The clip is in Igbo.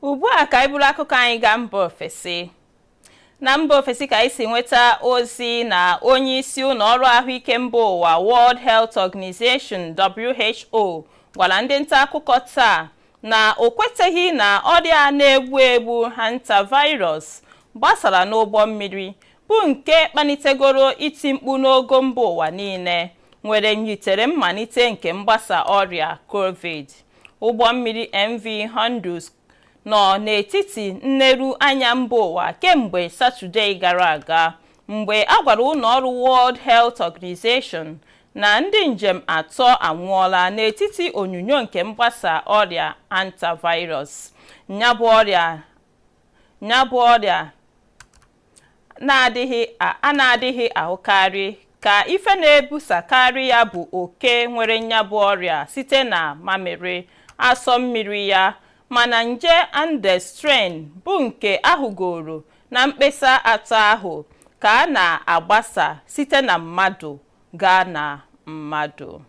Ugbu a ka anyị buru akụkọ anyị gaa mba ofesi. Na mba ofesi ka anyị si nweta ozi na onye isi ụlọ ọrụ ahụike mba ụwa, World Health Organization, WHO, gwara ndị nta akụkọ taa na o kweteghị na ọrịa na-egbu egbu hantavirus gbasara n'ụgbọ mmiri, bụ nke kpalitegoro iti mkpu n'ogo mba ụwa niile, nwere nyitere mmalite nke mgbasa ọrịa COVID. Ụgbọ mmiri MV Hondius nọ n'etiti nneru anya mba ụwa kemgbe Satọde gara aga, mgbe a gwara ụlọọrụ World Health Organization na ndị njem atọ anwụọla n'etiti onyonyo nke mgbasa ọrịa hantavirus. Nyabụ ọrịa na-adịghị a na-adịghị ahụkarị ka ife na-ebusakarị ya bụ oke nwere nyabụ ọrịa site na mamịrị asọ mmiri ya, mana nje Andes strain bụ nke ahụgoro na mkpesa atọ ahụ ka a na-agbasa site na mmadụ gaa na mmadụ.